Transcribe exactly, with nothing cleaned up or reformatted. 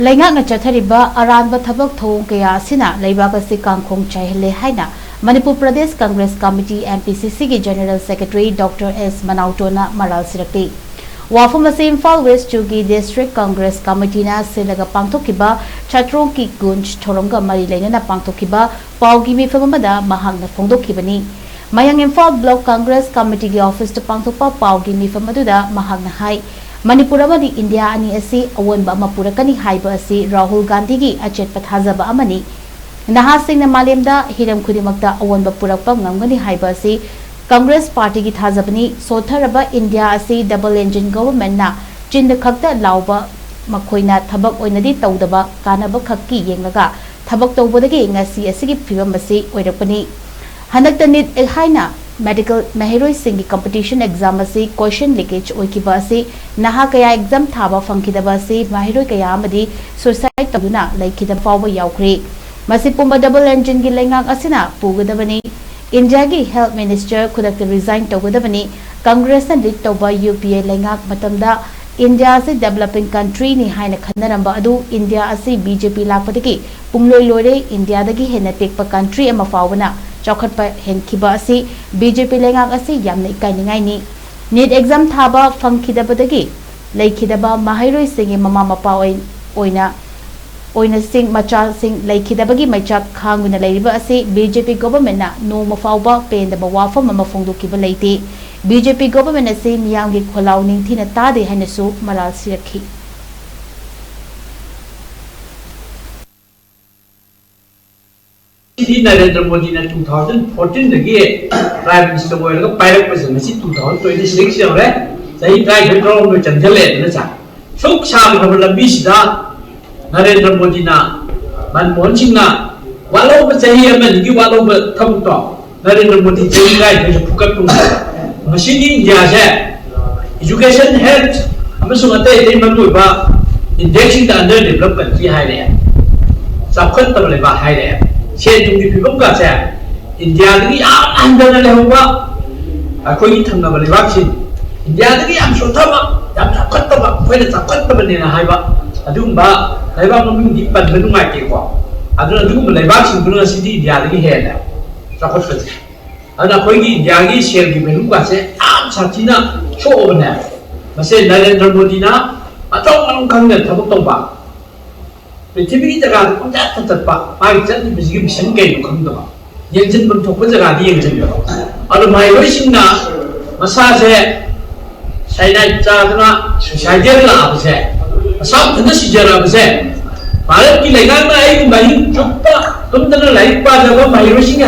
ꯂꯩꯉꯥꯛꯅ ꯆꯠꯊꯔꯤꯕ ꯑꯔꯥꯟꯕ ꯊꯕꯛ ꯊꯧꯑꯣꯡ ꯀꯌꯥ ꯑꯁꯤꯅ ꯂꯩꯕꯥꯛ ꯑꯁꯤ ꯀꯥꯡꯈꯣꯡ ꯆꯥꯏꯍꯜꯂꯦ ꯍꯥꯏꯅ ꯃꯅꯤꯄꯨꯔ ꯄ꯭ꯔꯗꯦꯁ ꯀꯪꯒ꯭ꯔꯦꯁ ꯀꯝꯃꯤꯇꯤ, MPCCꯒꯤ ꯖꯦꯅꯔꯦꯜ ꯁꯦꯀ꯭ꯔꯦꯇꯔꯤ ꯗꯣꯛꯇꯔ ꯑꯦꯁ ꯃꯅꯥꯎꯇꯣꯅ ꯃꯔꯥꯜ ꯁꯤꯔꯛꯂꯤ꯫ ꯋꯥꯐꯝ ꯑꯁꯤ ꯏꯝꯐꯥꯜ ꯋꯦꯁ ꯇꯨꯒꯤ ꯗꯤꯁꯇ꯭ꯔꯤꯛ ꯀꯪꯒ꯭ꯔꯦꯁ ꯀꯝꯃꯤꯇꯤꯅ ꯁꯤꯜꯂꯒ ꯄꯥꯡꯊꯣꯛꯈꯤꯕ ꯁꯥꯇ꯭ꯔꯣꯡ ꯀꯤ ꯒꯨꯟꯖ ꯊꯧꯔꯝꯒ ꯃꯔꯤ ꯂꯩꯅꯅ ꯄꯥꯡꯊꯣꯛꯈꯤꯕ ꯄꯥꯎꯒꯤ ꯃꯤꯐꯝ ꯑꯃꯗ ꯃꯍꯥꯛꯅ ꯐꯣꯡꯗꯣꯛꯈꯤꯕꯅꯤ꯫ ꯃꯌꯥꯡ ꯏꯝꯐꯥꯜ ꯕ꯭ꯂꯣꯛ ꯀꯪꯒ꯭ꯔꯦꯁ ꯀꯝꯃꯤꯇꯤꯒꯤ ꯑꯣꯐꯤꯁꯇ ꯄꯥꯡꯊꯣꯛꯄ ꯄꯥꯎꯒꯤ ꯃꯤꯐꯝ ꯑꯗꯨꯗ ꯃꯍꯥꯛꯅ ꯍꯥꯏ, ꯃꯅꯤꯄꯨꯔ ꯑꯃꯗꯤ ꯏꯟꯗꯤꯌꯥ ꯑꯅꯤ ꯑꯁꯤ ꯑꯑꯣꯟꯕ ꯑꯃ ꯄꯨꯔꯛꯀꯅꯤ ꯍꯥꯏꯕ ꯑꯁꯤ ꯔꯥꯍꯨꯜ ꯒꯥꯟꯙꯤꯒꯤ ꯑꯆꯦꯠꯄ ꯊꯥꯖꯕ ꯑꯃꯅꯤ꯫ ꯅꯍꯥꯁꯤꯡꯅ ꯃꯥꯂꯦꯝꯗ ꯍꯤꯔꯝ ꯈꯨꯗꯤꯡꯃꯛꯇ ꯑꯑꯣꯟꯕ ꯄꯨꯔꯛꯄ ꯉꯝꯒꯅꯤ ꯍꯥꯏꯕ ꯑꯁꯤ ꯀꯪꯒ꯭ꯔꯦꯁ ꯄꯥꯔꯇꯤꯒꯤ ꯊꯥꯖꯕꯅꯤ꯫ ꯁꯣꯠꯊꯔꯕ ꯏꯟꯗꯤꯌꯥ ꯑꯁꯤ ꯗꯕꯜ ꯏꯟꯖꯤꯟ ꯒꯣꯚꯔꯟꯃꯦꯟꯠꯅ ꯆꯤꯟꯗ ꯈꯛꯇ ꯂꯥꯎꯕ, ꯃꯈꯣꯏꯅ ꯊꯕꯛ ꯑꯣꯏꯅꯗꯤ ꯇꯧꯗꯕ, ꯀꯥꯟꯅꯕ ꯈꯛꯀꯤ ꯌꯦꯡꯂꯒ ꯊꯕꯛ ꯇꯧꯕꯗꯒꯤ ꯉꯁꯤ ꯑꯁꯤꯒꯤ ꯐꯤꯕꯝ ꯑꯁꯤ ꯑꯣꯏꯔꯛꯄꯅꯤ꯫ ꯍꯟꯗꯛꯇ ꯅꯤꯠ ꯍꯥꯏꯅ ꯃꯦꯗꯤꯀꯦꯜ ꯃꯍꯩꯔꯣꯏꯁꯤꯡꯒꯤ ꯀꯝꯄꯤꯇꯤꯁꯟ ꯑꯦꯛꯖꯥꯝ ꯑꯁꯤ ꯀꯣꯏꯁꯟ ꯂꯤꯀꯦꯖ ꯑꯣꯏꯈꯤꯕ ꯑꯁꯤ ꯅꯍꯥ ꯀꯌꯥ ꯑꯦꯛꯖꯥꯝ ꯊꯥꯕ ꯐꯪꯈꯤꯗꯕ ꯑꯁꯤ ꯃꯍꯩꯔꯣꯏ ꯀꯌꯥ ꯑꯃꯗꯤ ꯁꯨꯏꯁꯥꯏꯗ ꯇꯧꯗꯨꯅ ꯂꯩꯈꯤꯗꯕ ꯐꯥꯎꯕ ꯌꯥꯎꯈ꯭ꯔꯦ꯫ ꯃꯁꯤ ꯄꯨꯝꯕ ꯗꯕꯜ ꯏꯟꯖꯤꯟꯒꯤ ꯂꯩꯉꯥꯛ ꯑꯁꯤꯅ ꯄꯨꯒꯗꯕꯅꯤ꯫ ꯏꯟꯗꯤꯌꯥꯒꯤ ꯍꯦꯜꯊ ꯃꯤꯅꯤꯁꯇꯔ ꯈꯨꯗꯛꯇ ꯔꯤꯖꯥꯏꯟ ꯇꯧꯒꯗꯕꯅꯤ꯫ ꯀꯪꯒ꯭ꯔꯦꯁꯅ ꯂꯤꯗ ꯇꯧꯕ UPA ꯂꯩꯉꯥꯛ ꯃꯇꯝꯗ ꯏꯟꯗꯤꯌꯥ ꯑꯁꯤ ꯗꯦꯕꯂꯞꯄꯤꯡ ꯀꯟꯇ꯭ꯔꯤꯅꯤ ꯍꯥꯏꯅ ꯈꯟꯅꯔꯝꯕ ꯑꯗꯨ ꯏꯟꯗꯤꯌꯥ ꯑꯁꯤ BJP ꯂꯥꯛꯄꯗꯒꯤ ꯄꯨꯡꯂꯣꯏ ꯂꯣꯏꯔꯦ꯫ ꯏꯟꯗꯤꯌꯥꯗꯒꯤ ꯍꯦꯟꯅ ꯄꯤꯛꯄ ꯀꯟꯇ꯭ꯔꯤ ꯑꯃ ꯐꯥꯎꯕꯅ ꯆꯥꯎꯈꯠꯄ ꯍꯦꯟꯈꯤꯕ ꯑꯁꯤ BJP ꯂꯩꯉꯥꯛ ꯑꯁꯤ ꯌꯥꯝꯅ ꯏꯀꯥꯏꯅꯤꯡꯉꯥꯏꯅꯤ꯫ ꯅꯤꯠ ꯑꯦꯛꯖꯥꯝ ꯊꯥꯕ ꯐꯪꯈꯤꯗꯕꯗꯒꯤ ꯂꯩꯈꯤꯗꯕ ꯃꯍꯩꯔꯣꯏꯁꯤꯡꯒꯤ ꯃꯃꯥ ꯃꯄꯥ ꯑꯣꯏ-, ꯑꯣꯏꯅ, ꯑꯣꯏꯅꯁꯤꯡ ꯃꯆꯥꯁꯤꯡ ꯂꯩꯈꯤꯗꯕꯒꯤ ꯃꯩꯆꯥꯛ ꯈꯥꯡꯗꯨꯅ ꯂꯩꯔꯤꯕ ꯑꯁꯤ BJP ꯒꯣꯚꯔꯟꯃꯦꯟꯠꯅ ꯅꯣꯡꯃ ꯐꯥꯎꯕ ꯄꯦꯟꯗꯕ ꯋꯥꯐꯝ ꯑꯃ ꯐꯣꯡꯗꯣꯛꯈꯤꯕ ꯂꯩꯇꯦ꯫ BJP ꯒꯣꯚꯔꯟꯃꯦꯟꯠ ꯑꯁꯤ ꯃꯤꯌꯥꯝꯒꯤ ꯈꯣꯜꯂꯥꯎ ꯅꯤꯡꯊꯤꯅ ꯇꯥꯗꯦ ꯍꯥꯏꯅꯁꯨ ꯃꯔꯥꯜ ꯁꯤꯔꯛꯈꯤ꯫ ꯁꯤꯗꯤ ꯅꯔꯦꯟꯗ꯭ꯔ ꯃꯣꯗꯤꯅ two thousand fourteen ꯗꯒꯤ Prime Minister ꯑꯣꯏꯔꯒ ꯄꯥꯏꯔꯛꯄꯁꯦ ꯉꯁꯤ two thousand twenty six ꯌꯧꯔꯦ꯫ ꯆꯍꯤ ꯇꯔꯥꯅꯤꯊꯣꯏ, ꯇꯔꯥꯍꯨꯝꯗꯣꯏ ꯆꯪꯁꯤꯜꯂꯛꯑꯦꯗꯅ ꯁꯥꯔ꯫ ꯁꯨꯛ ꯁꯥꯡꯈ꯭ꯔꯕ ꯂꯝꯕꯤꯁꯤꯗ ꯅꯔꯦꯟꯗ꯭ꯔ ꯃꯣꯗꯤꯅ, ꯃꯟꯃꯣꯍꯟ ꯁꯤꯡꯅ ꯋꯥꯠꯍꯧꯕ ꯆꯍꯤ ꯑꯃ ꯑꯅꯤꯒꯤ ꯋꯥꯠꯍꯧꯕ ꯊꯕꯛꯇꯣ ꯅꯔꯦꯟꯗ꯭ꯔ ꯃꯣꯗꯤ ꯆꯍꯤ ꯇꯔꯥꯅꯤꯊꯣꯏꯁꯦ ꯐꯨꯀꯠꯄ ꯉꯝꯗꯕ꯫ ꯉꯁꯤꯗꯤ ꯏꯟꯗꯤꯌꯥꯁꯦ education, health ꯑꯃꯁꯨꯡ ꯑꯇꯩ ꯑꯇꯩ ꯃꯔꯨꯑꯣꯏꯕ index ꯁꯤꯡꯗ under developed country ꯍꯥꯏꯔꯛꯑꯦ, ꯆꯥꯎꯈꯠꯇꯕ ꯂꯩꯕꯥꯛ ꯍꯥꯏꯔꯛꯑꯦ꯫ ꯁꯦꯟ ꯊꯨꯝꯒꯤ ꯐꯤꯕꯝꯒꯁꯦ ꯏꯟꯗꯤꯌꯥꯗꯒꯤ ꯌꯥꯝ ꯍꯟꯊꯅ ꯂꯩꯍꯧꯕ ꯑꯩꯈꯣꯏꯒꯤ ꯊꯪꯅꯕ ꯂꯩꯕꯥꯛꯁꯤꯡ, ꯏꯟꯗꯤꯌꯥꯗꯒꯤ ꯌꯥꯝ ꯁꯣꯠꯊꯕ, ꯌꯥꯝ ꯆꯥꯎꯈꯠꯇꯕ, ꯑꯩꯈꯣꯏꯅ ꯆꯥꯎꯈꯠꯇꯕꯅꯦꯅ ꯍꯥꯏꯕ ꯑꯗꯨꯒꯨꯝꯕ ꯂꯩꯕꯥꯛ ꯃꯃꯤꯡꯗꯤ ꯄꯟꯕ ꯅꯨꯡꯉꯥꯏꯇꯦꯀꯣ꯫ ꯑꯗꯨꯅ ꯑꯗꯨꯒꯨꯝꯕ ꯂꯩꯕꯥꯛꯁꯤꯡꯗꯨꯅ ꯉꯁꯤꯗꯤ ꯏꯟꯗꯤꯌꯥꯗꯒꯤ ꯍꯦꯜꯂꯦ ꯆꯥꯎꯈꯠꯄꯁꯦ꯫ ꯑꯗꯨꯅ ꯑꯩꯈꯣꯏꯒꯤ ꯏꯟꯗꯤꯌꯥꯒꯤ ꯁꯦꯜꯒꯤ ꯚꯦꯂꯨꯒꯥꯁꯦ ꯌꯥꯝ ꯁꯥꯊꯤꯅ ꯁꯣꯛꯑꯕꯅꯦ꯫ ꯃꯁꯦ ꯅꯔꯦꯟꯗ꯭ꯔ ꯃꯣꯗꯤꯅ ꯃꯊꯧ ꯃꯔꯝ ꯈꯪꯗꯅ ꯊꯕꯛ ꯇꯧꯕ, ꯄ꯭ꯔꯤꯊꯤꯕꯤꯒꯤ ꯖꯒꯥꯗ ꯄꯪꯆꯠꯇ ꯆꯠꯄ, ꯃꯥꯒꯤ ꯆꯠꯂꯤꯕꯁꯤꯒꯤ ꯃꯤꯁꯟ ꯀꯩꯅꯣ ꯈꯪꯗꯕ, ꯌꯦꯡꯁꯤꯟꯐꯝ ꯊꯣꯛꯄ ꯖꯒꯥꯗꯤ ꯌꯦꯡꯁꯤꯟꯗꯕ꯫ ꯑꯗꯨ ꯃꯍꯩꯔꯣꯏꯁꯤꯡꯅ ꯃꯁꯥꯁꯦ ꯁꯥꯏꯅꯥꯏꯠ ꯆꯥꯗꯅ ꯁꯨꯏꯁꯥꯏꯗꯦꯜ ꯂꯥꯛꯑꯕꯁꯦ, ꯃꯁꯥ ꯃꯊꯟꯇ ꯁꯤꯖꯔꯛꯑꯕꯁꯦ, ꯚꯥꯔꯠꯀꯤ ꯂꯩꯉꯥꯛꯅ ꯑꯩꯒꯨꯝꯕ ꯑꯍꯤꯡ ꯆꯨꯞꯄ ꯇꯨꯝꯗꯅ ꯂꯥꯏꯔꯤꯛ ꯄꯥꯖꯕ ꯃꯍꯩꯔꯣꯏꯁꯤꯡꯒꯤ